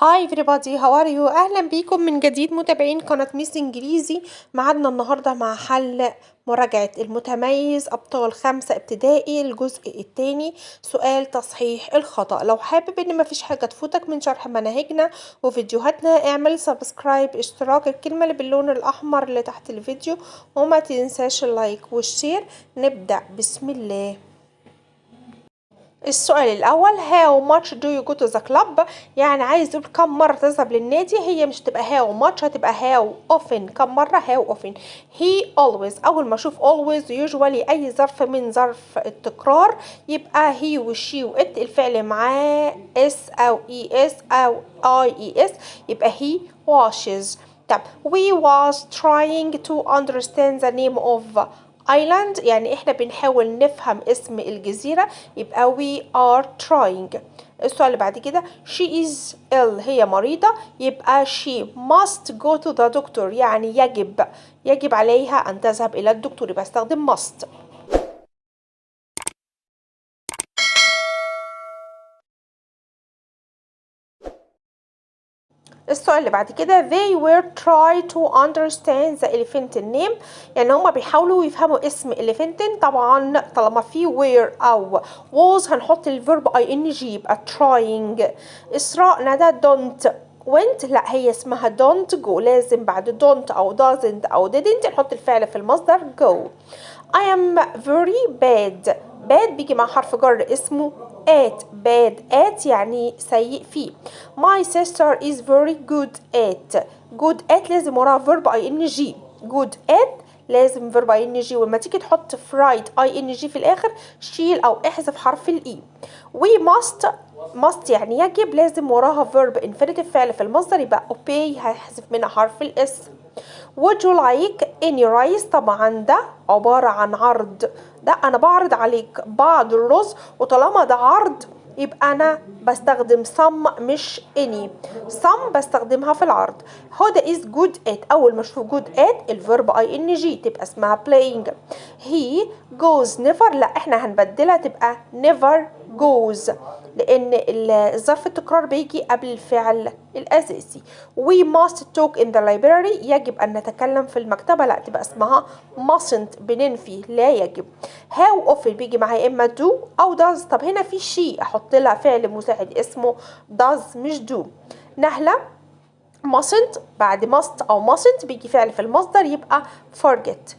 Hi everybody، how are you؟ اهلا بيكم من جديد متابعين قناة ميس انجليزي. معادنا النهاردة مع حل مراجعة المتميز ابطال 5 ابتدائي الجزء الثاني، سؤال تصحيح الخطأ. لو حابب ان مفيش حاجة تفوتك من شرح مناهجنا وفيديوهاتنا اعمل subscribe، اشتراك، الكلمة اللي باللون الاحمر اللي تحت الفيديو، وما تنساش ال like وال share. نبدأ بسم الله. السؤال الأول، how much do you go to the club؟ يعني عايز يقول كم مرة تذهب للنادي. هي مش تبقى how much، هتبقى how often. كم مرة؟ how often. he always، أول ما أشوف always usually أي ظرف من ظرف التكرار يبقى he و she و it، الفعل معاه s أو es أو ies، يبقى he washes. طب we was trying to understand the name of island، يعني احنا بنحاول نفهم اسم الجزيرة، يبقى we are trying. السؤال اللي بعد كده، she is ill، هي مريضة، يبقى she must go to the doctor، يعني يجب عليها أن تذهب إلى الدكتور، يبقى استخدم must. السؤال اللي بعد كده، they were try to understand the elephant name، يعني هما بيحاولوا يفهموا اسم elephant. طبعا طالما في were أو was هنحط ال verb ing، يبقى trying. إسراء ندى don't went، لا هي اسمها don't go، لازم بعد don't أو doesn't أو didn't نحط الفعل في المصدر go. I am very bad، bad بيجي مع حرف جر اسمه at، bad at يعني سيء فيه. My sister is very good at، good at لازم وراها verb ing، good at لازم verb ing، ولما تيجي تحط fried ing في الآخر شيل أو احذف حرف ال e. We must، must يعني يجب، لازم وراها verb infinitive فعل في المصدر، يبقى obey هحذف منها حرف ال s. Would you like any rice؟ طبعا ده عبارة عن عرض، ده أنا بعرض عليك بعض الرز، وطالما ده عرض يبقى أنا بستخدم some مش any، some بستخدمها في العرض. هدى is good at، أول ما أشوف good at ال verb ing تبقى اسمها playing. He goes never، لا احنا هنبدلها تبقى never goes، لأن الظرف التكرار بيجي قبل الفعل الأساسي. We must talk in the library، يجب أن نتكلم في المكتبة، لا تبقى اسمها mustn't، بننفي لا يجب. How often بيجي معايا إما do أو does، طب هنا في she أحط لها فعل مساعد اسمه does مش do. نهلة mustn't، بعد must أو mustn't بيجي فعل في المصدر يبقى forget.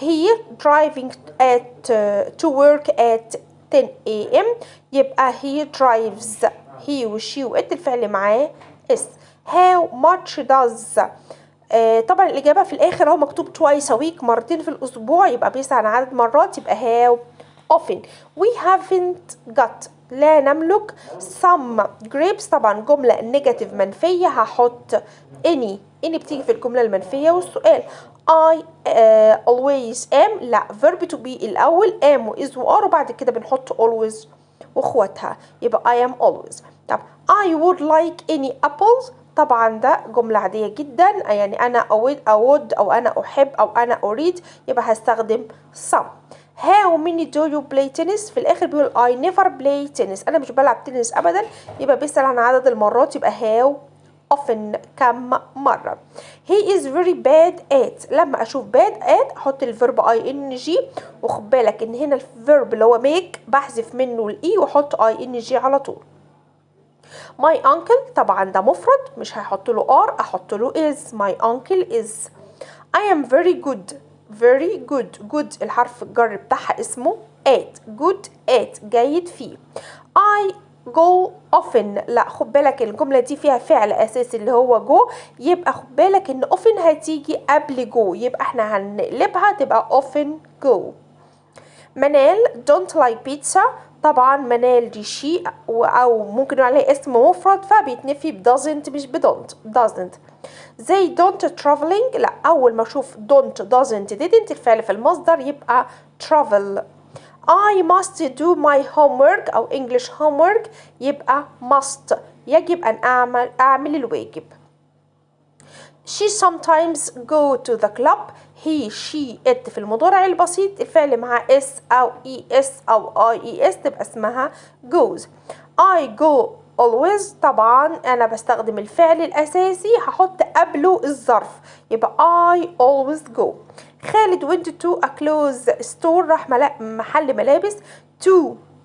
He driving at to work at 10 a.m. يبقى he drives، he و she و it الفعل معاه s. How much does، طبعا الإجابة في الآخر اهو مكتوب twice a week، مرتين في الأسبوع، يبقى بيسأل عن عدد مرات، يبقى how often. We haven't got، لا نملك some grapes، طبعا جملة negative منفية هحط any، any بتيجي في الجملة المنفية والسؤال. I always am، لا verb to be الأول am و is و are، وبعد كده بنحط always واخواتها، يبقى I am always. طب I would like any apples، طبعا ده جملة عادية جدا، يعني أنا أود أو أنا أحب أو أنا أريد، يبقى هستخدم some. How many do you play tennis؟ في الآخر بيقول I never play tennis، أنا مش بلعب تنس أبدا، يبقى بيسأل عن عدد المرات، يبقى how often كم مرة. He is very bad at، لما أشوف bad at أحط ال verb ing، وخد بالك إن هنا ال verb اللي هو make بحذف منه ال e وأحط ing على طول. My uncle، طبعا ده مفرد مش هحط له are، أحط له is، my uncle is. I am very good، very good، good الحرف الجر بتاعها اسمه at، good at جيد فيه. I go often، لا خد بالك الجملة دي فيها فعل أساسي اللي هو go، يبقى خد بالك إن often هتيجي قبل go، يبقى احنا هنقلبها تبقى often go. منال don't like pizza، طبعا منال دي she أو ممكن نقول عليه اسم مفرد فبيتنفي ب doesn't مش ب don't، doesn't. They don't traveling، لا أول ما أشوف don't doesn't didn't الفعل في المصدر يبقى travel. I must do my homework أو English homework، يبقى must يجب أن أعمل الواجب. She sometimes go to the club، he she it في المضارع البسيط الفعل مع s أو es أو ies تبقى اسمها goes. I go always. طبعا أنا بستخدم الفعل الأساسي هحط قبله الظرف، يبقى I always go. خالد went to a clothes store، راح محل ملابس.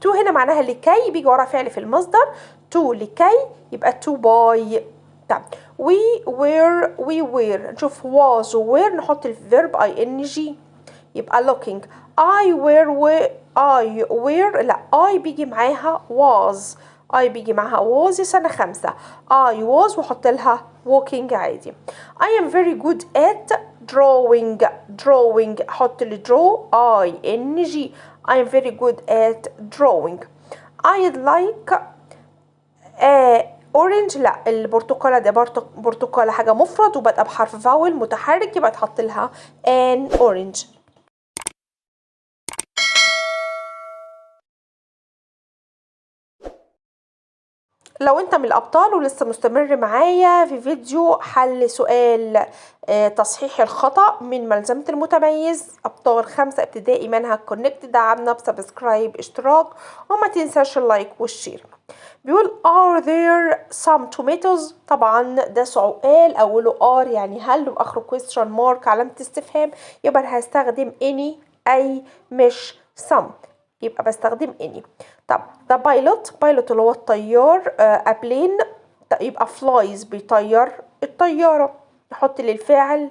to هنا معناها لكي، بيجي وراها فعل في المصدر، to لكي يبقى to buy. طب we were نشوف was were نحط ال verb ing يبقى looking. I were I were لا I بيجي معاها was، I بيجي معاها was سنة 5، I was وحط لها walking عادي. I am very good at drawing، drawing حط ال draw I N G. I am very good at drawing. I'd like orange، لا البرتقالة ده برتقالة حاجة مفرد وبادئة بحرف vowel متحرك، يبقى تحط لها an orange. لو انت من الابطال ولسه مستمر معايا في فيديو حل سؤال تصحيح الخطأ من ملزمة المتميز ابطال 5 ابتدائي منهج Connect، دعمنا ب subscribe اشتراك وما تنساش ال like وال share. بيقول are there some tomatoes، طبعا ده سؤال اوله are يعني هل واخره question mark علامة استفهام، يبقى انا هستخدم any اي مش some، يبقى بستخدم any. طب ده pilot، pilot اللي هو الطيار، a plane يبقى flies بيطير الطيارة، نحط للفاعل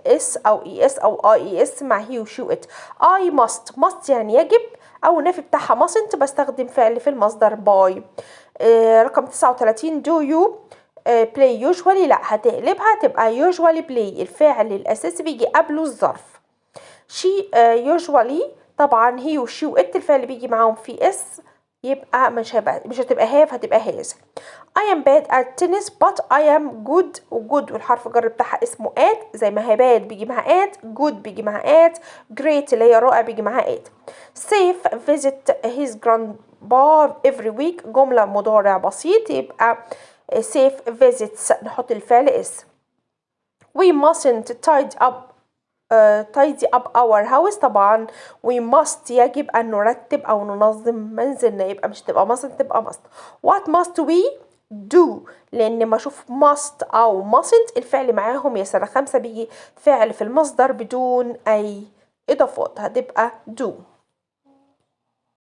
s او es او ies مع he و she و it. I must، must يعني يجب او النفي بتاعها mustn't، بستخدم فعل في المصدر buy. رقم 39 do you play usually، لا هتقلبها تبقى usually play، الفاعل الاساسي بيجي قبله الظرف. she usually طبعا he و she و it الفعل بيجي معاهم في s، يبقى مش هتبقى have هتبقى has. I am bad at tennis but I am good، و good والحرف الجر بتاعها اسمه at، زي ما هي bad بيجي معاها at، good بيجي معاها at، great اللي هي رائع بيجي معاها at. سيف visit his grandpa every week، جملة مضارع بسيط يبقى سيف visits نحط الفعل s. We mustn't tidy up our house، طبعا we must يجب أن نرتب أو ننظم منزلنا، يبقى مش تبقى mustn't تبقى must. What must we do، لأن ما أشوف must أو mustn't الفعل معاهم يا سنة 5 بيجي فعل في المصدر بدون أي إضافات، هتبقى do.